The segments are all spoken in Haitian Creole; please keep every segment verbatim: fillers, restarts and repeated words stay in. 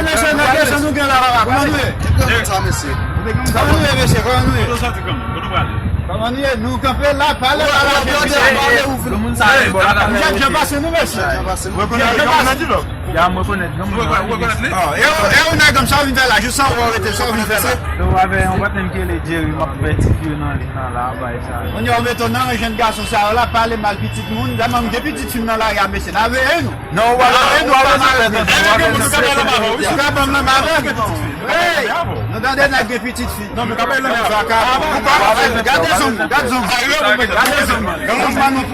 Mesye, mesye, nou gen la, papa. Kòman nou ye? Kòman nou ye, mesye? Kòman nou ye? Kòman nou ye? Nou kanpe la, pale la, la, mesye. Jan, jan pase nou, mesye. Jan pase nou. Ya, m rekonèt, non, mwen rekonèt li. E ou, e ou, nèg, kòmsa ou vin fè la, jis sa ou rete, sa ou vin fè la. Yo, avè yon patnè m ki rele Jerry, m ap fè ti fi yo nan liy nan la, bay sa. Kounye a ou mete w nan ren jèn gason sa yo la, pale mal pitit moun, dam, de pitit fi m nan lari a, mesye, n a veye nou. Non, ou pa, ou pa, ou pa, ou pa ban m nan avè. Hey, nou tande nèg gen pitit fi. Non, men ka bay lanmè. Gade zong, gade zong. Gade zong. Gade zong. Gade zong.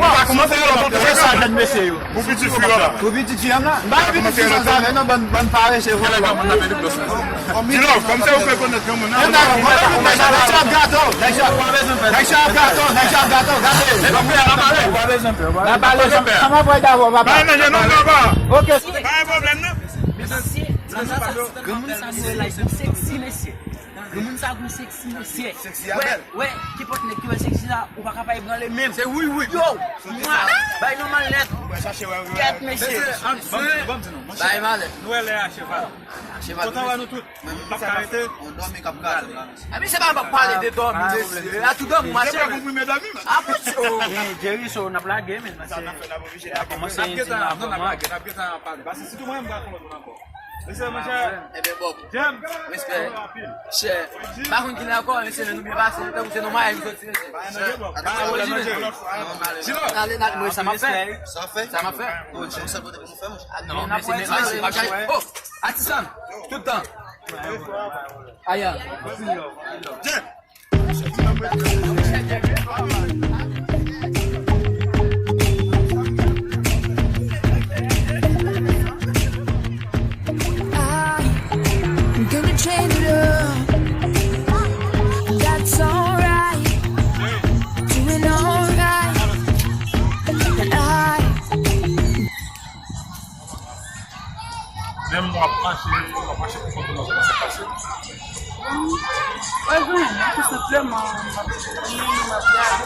Pou pitit fi la. Pou pitit fi an la. M pa gen pitit fi san zafè non, bann, bann parese vòlò. Di lòv, kòmsi ou fè konèt yon moun. Nèg sa ap gato, nèg sa ap gato, nèg sa ap gato, gade. N ap pale, n ap pale. Sa mwen pral davò, papa. Ok. Pa gen pwoblèm non. Mesye, granmoun sa nou wè la, li seksi, mesye. Granmoun sa gou seksi, mesye. Wè, wè, ki pòt nèg ki wè seksi la, ou pa ka pa ebranle menm. Se wi, wi. Yo, mwa, bay nou malèt. Kèt, mesye. Bay malèt. Nou wè lè a cheval. Cheval. Kontan wè nou tout. M ap ka rete. On dòmi k ap kraze la, mesye. Epi se pa m ap pale de dòmi, mesye. La tou dòmi, mache. Mwen pa konprann men dòmi, man. Apot yo. Jerry, so, n ap lage, men, mesye. N ap kòmanse, n ap gentan, non, n ap lage, n ap gentan pale. Paske sitou mwen, m pa konn lòt moun ankò. Mesye, monchè. Ebyen, Bob. James. Respè. Chè. Pa konn kilè ankò, mesye, men nou byen pase, tankou se nan Miami soti, mesye. Ale, ale, mwen, sa m ap fè. Sa w fè? Sa m ap fè. Oh, James, sa pote pou nou fè, monchè. Non, men se, men se, oh, atis lan, tout tan. Aya. James. I'm gonna change it up. That's alright. Doing alright. And I Menm w ap mache, w ap mache pou kont ou nan zòn nan, sa k pase? Mwen jwenn, tou senpleman, m ap vini, m ap gade.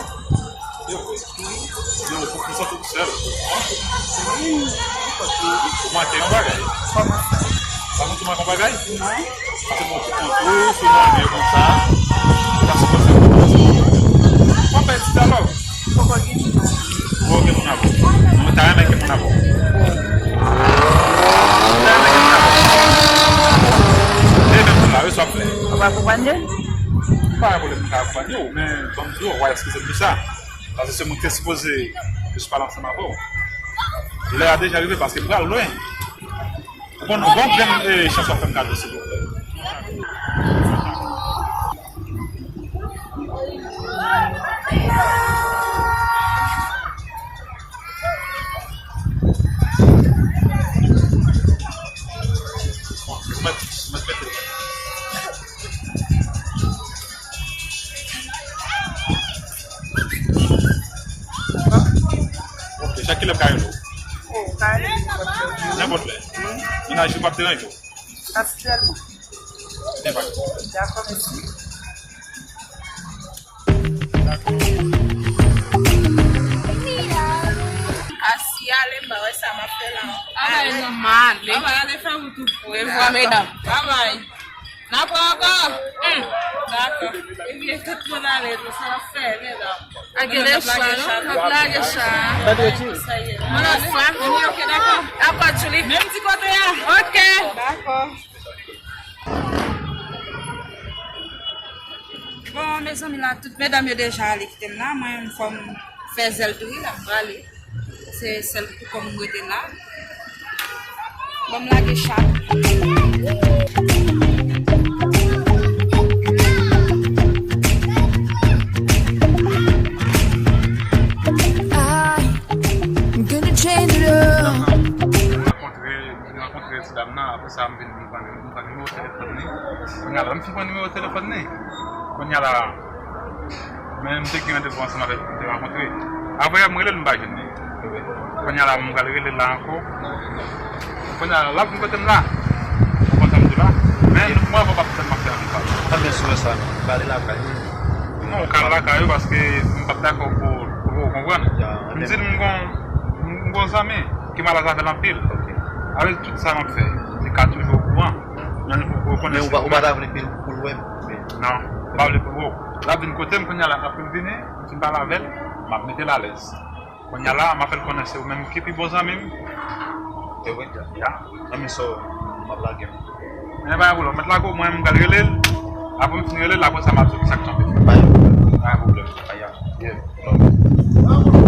Yo, yo, pou, pou santi w sèl. Ou manke yon bagay. Kòman sa? Ou pa santi w manke yon bagay? Non. Paske bon, pou kont ou, sou yon bagay konsa, ou pa sipoze. W ap bay ti dyalòg. Poko gen moun. Poko gen moun avè w. Mwen ta renmen gen moun avè w. Mwen ta renmen gen moun avè w. E menm moun la, wi, sa w ap fè. Ou pa akonpanye? M pa gen pwoblèm pou m ta akonpanye w, men ban m di w, w a eskize m pou sa. Paske se moun ki te sipoze plis pale ansanm avè w. Lè a deja rive paske m pral lwen. Bon, bon, grenn, eh, chans w ap fè m kado, silvouplè. Mèt, mèt, mèt. Ok, chak kilè m ka rele w? Oh, ou ka rele m nenpòt lè. Nenpòt lè. Wi. Mennaj ou p ap deranje w? Aktyèlman. Byen pase. Dakò, mèsi. Asi ale, m pa wè sa m ap fè la. Alright, ale. Male. Alright, ale fè wout ou. Orevwa, medam. Babay. N a pran ankò? Hmm. Dakò. Ebyen, tout moun ale, nou sa fè, medam. Lage chat, non? N ap lage chat. Yon lòt fwa. Ok, dakò. Dakò, Julie. Menm ti kote a. Ok. Dakò. Bon, mezanmi, la, tout medam yo deja ale kite m la. Mwen menm, fò m fè zèl tou, wi, la, m prale. Se sèl pou kò m rete la. Ban m lage chat. I'm gonna change it up. Rankontre, rankontre ti dam nan, apre sa, m vin, m pran, m pran nimewo telefòn li. Kounye a la, m fin pran nimewo telefòn li. Kounye a la, men m te gen randevou ansanm avèk moun m te rankontre. Apre, m rele l, m pa jwenn li. Kounye a la, m pral rele l la ankò. Kounye a la, l ap vin kote m la. Ou konprann sa m di w la? Men, mwen avè w p ap tèlman fè anpil pale. Sa byen sou sa, pale lakay ou. Non, ou ka al lakay ou paske m p ap dakò pou, pou ou konprann. M di l m gon, m gon zanmi ki malad avè l anpil. Avèk tout sa m ap fè, li ka toujou okouran. Men nou poko konnen se ou menm. Men ou pa ta vle pou l wè m? Non, m pa vle pou l wè w. L ap vin kote m kounye a la, apre l vini, m fin pale avè l, m ap mete l alèz. Kounye a la, m ap fè l konnen se ou menm ki pi bon zanmi m. Se vre? Ya. Zanmi sa w, m ap lage m. Men pa gen pwoblèm, mèt lage w, mwen m pral rele l. Apre m fin rele l, apre sa m ap di w kisa k tonbe. Pa gen pwoblèm. Pa gen pwoblèm. Aya. Yeah. Love.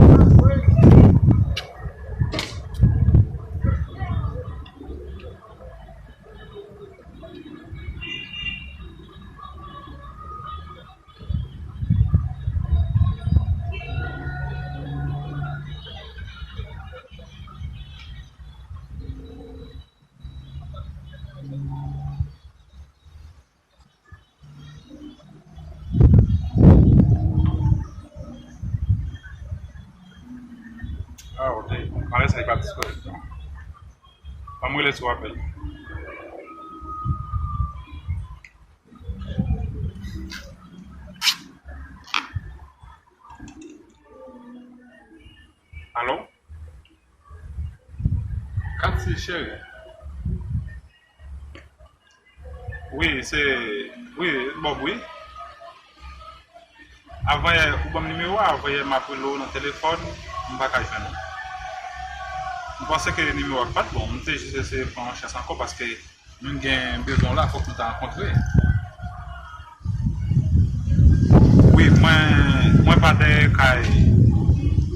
Ah, ok. Malè sa li pa disponib non. Ban m rele sou apèl. Alo? Katy cheri. Wi, se, wi, Bob, wi. Avanyè ou ban m nimewo a, avanyè m ap rele w nan telefòn, m pa ka jwenn ou. M panse ke nimewo a pa t bon, m te jis eseye pran yon chans ankò paske nou gen bezwen w la, fòk nou ta rankontre. Wi, mwen, mwen pa dèyè kay,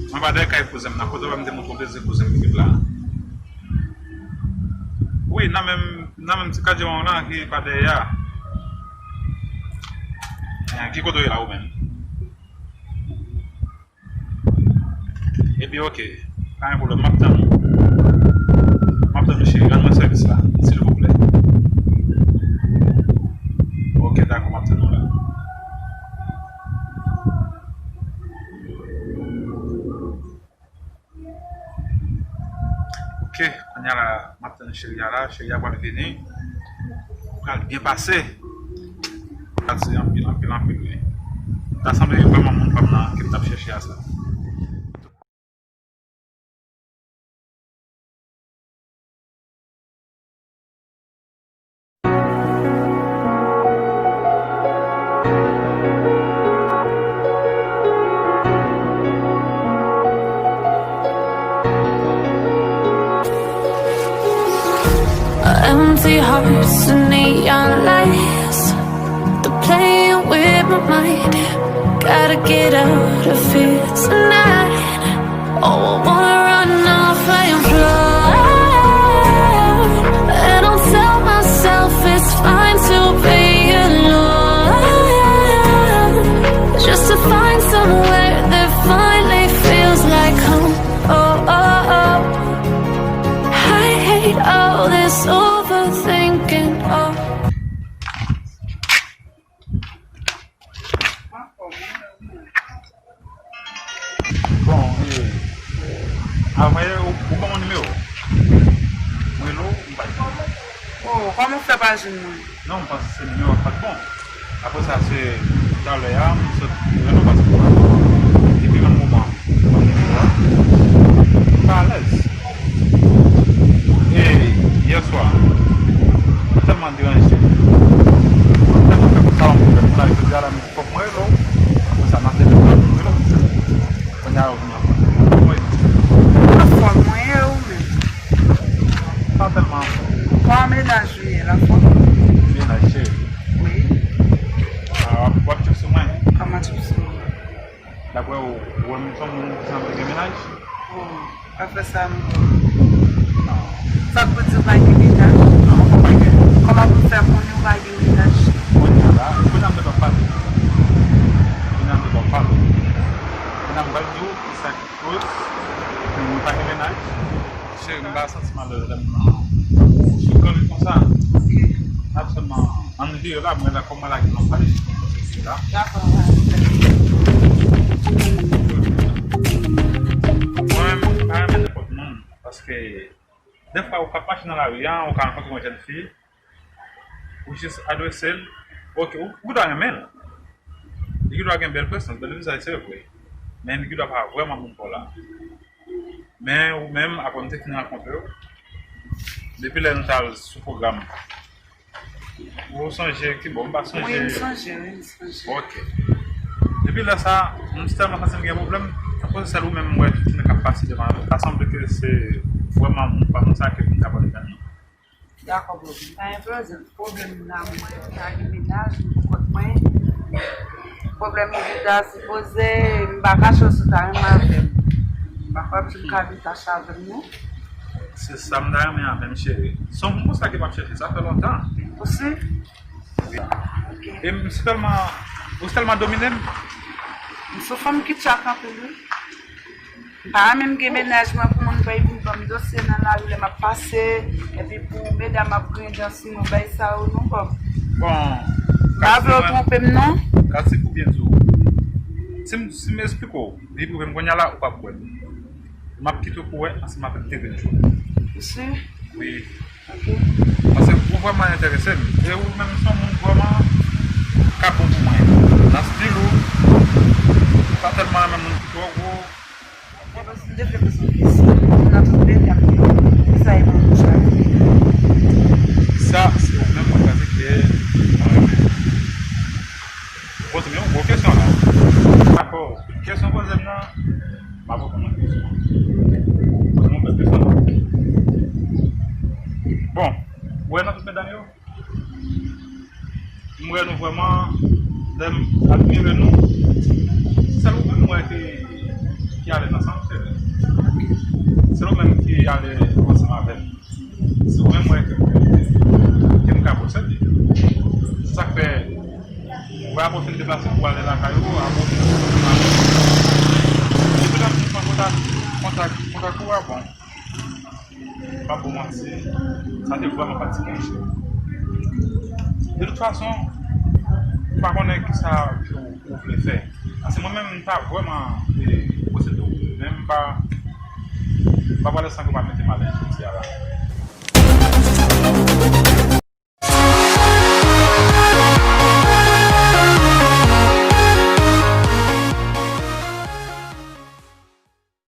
mwen pa dèyè kay kouzen m nan, kote w wè m te montre w dezye kouzen m ki la. Wi, nan menm, nan menm ti kadjewon lan ki pa dèyè a. Eh, ki kote w ye la ou menm? Epi, ok, pa gen pwoblèm, m ap tann ou. M ap tann ou, cheri, rann mwen sèvis la, silvouplè. Ok, dakò, m ap tann ou la. Ok, kounye a la, m ap tann cheri a la, cheri a pral vini. Pral byen pase. Pral se anpil, anpil, anpil, wi. Ta sanble vrèman moun pa m nan ke m t ap chèche a sa. Empty hearts and neon lights. They're playing with my mind. Gotta get out of here tonight. Oh, I wanna run off and fly. And I'll tell myself it's fine to be alone. Just to find somewhere that finally feels like home. Oh, oh, oh. I hate all this overthinking. Oh. Bon, e, avan yè, ou, ou ban mwen nimewo. Mwen rele w, m pa jwenn ou. Oh, kòman w fè pa jwenn mwen? Non, m panse se nimewo a k pa t bon. Apre sa, se talè a, m sot rele w paske m pa, depi menm moman an, m pa nimewo a. M pa alèz. E yè swa, m tèlman deranje. M tèlman fè konsa yon pwoblèm pou lavi jodi a la, m di fòk mwen rele w. Apre sa, m ap rele w, m ap rele w. Kounye a, ou vin anfòm. Anfòm, mwen ye ou menm? Pa tèlman anfòm. Kòman mennaj ou ye, l anfòm? Mennaj cheri. Wi. A, w ap, w ap tchoup sou mwen? Kòman tchoup sou mwen? Daprè ou, ou wè m se yon moun ki sanble gen mennaj? Oh, pa fè sa non. Non. Sa k pou di w pa gen mennaj? Non, mwen pa gen. Kòman pou m fè konnen w pa gen mennaj? Kounye a la, kounye a m te pral pale. Kounye a m te pral pale. Kounye a m pral di w ki sa ki koz mwen pa gen mennaj. Cheri, m pa santi m alèz lè m sou granmoun konsa. N ap sèlman ann vire la, mwen la kòman lage nan pale la. Dakò, pa gen pwoblèm. Mwen menm, m pa renmen nenpòt moun, paske dèfwa ou k ap mache nan lari a, ou ka rankontre yon jèn fi, ou jis adrese l, ok, ou, ou ta renmen l. Li gendwa gen bèl prezans, bèl vizaj, se vre. Men li gendwa pa vrèman moun pa w la. Men ou menm, apre m te fin rankontre w, Depi lè nou t al sou pwogram, ou sonje ki bò? M pa sonje. Wi, m sonje, wi, m sonje. Ok. Depi lè sa, m tèlman santi m gen pwoblèm. Akoz sèl ou menm m wè tout moun k ap pase devan. Sa sanble ke se vrèman moun pa konsa ke moun ka pale nan li. Dakò, bro. Pa gen pwoblèm. Pwoblèm nan mwen, m pa gen mennaj, m pou kont mwen. Pwoblèm Jida sipoze, m pa kache w si w ta renmen avè m. M pa kwè si w ka vin tache avè m, non. Se sa m ta renmen avè m, cheri. Se yon moun konsa ke m ap chèche, sa fè lontan. Ou si? Wi. Ok. E m sèlman, ou sèlman domine m. M se yon fanm ki tchak anpil, wi. M pa renmen m gen mennaj mwen pou moun bay vin ban m dosye nan lari lè m ap pase, epi pou medam ap griyen dan sou mwen, bay sa yo non, bòb. Bon, m pa vle w twonpe m, non. Kasi pou byen di w. Si m, si m esplike w, li pwouve m kounye a la, ou p ap kwè m. M ap kite w pou w wè ansanm avèk de grenn jou. Ou si? Wi. Ok. Paske ou vrèman enterese m. E ou menm se yon moun vrèman k ap bon pou mwen. Nan stil ou, ou pa tèlman renmen moun ki twò gwo. Mwen panse m te fè pase yon kesyon nan tout leta. Kisa e bon pou sa? Sa, se ou menm mwen panse ke mwen renmen. Poze m yon gwo kesyon la. Dakò. Kesyon poze m nan, m ap reponn nan kesyon. Poze m yon bèl kesyon. Bon, ou wè nan tout medam yo, m wè nou vrèman, lè m admire nou, sèl ou menm m wè ki, ki alèz ansanm, se vre. Sèl ou menm ki alèz ansanm avè m. Se ou menm mwen ke, ke m ka posede. Se sa k fè, ou wè, apre w fin deplase pou w ale lakay ou, apre w fin deplase pou w ale. Epi la, m kontak, kontak, kontak ou a, bon. M p ap ba w manti, sa te vrèman fatige m. De tout fason, m pa konnen kisa ke w, w vle fè. Paske mwen menm, m ta vrèman, e, posede w. Men m pa, m pa prale san ke w pa mete m alèz jodi a la.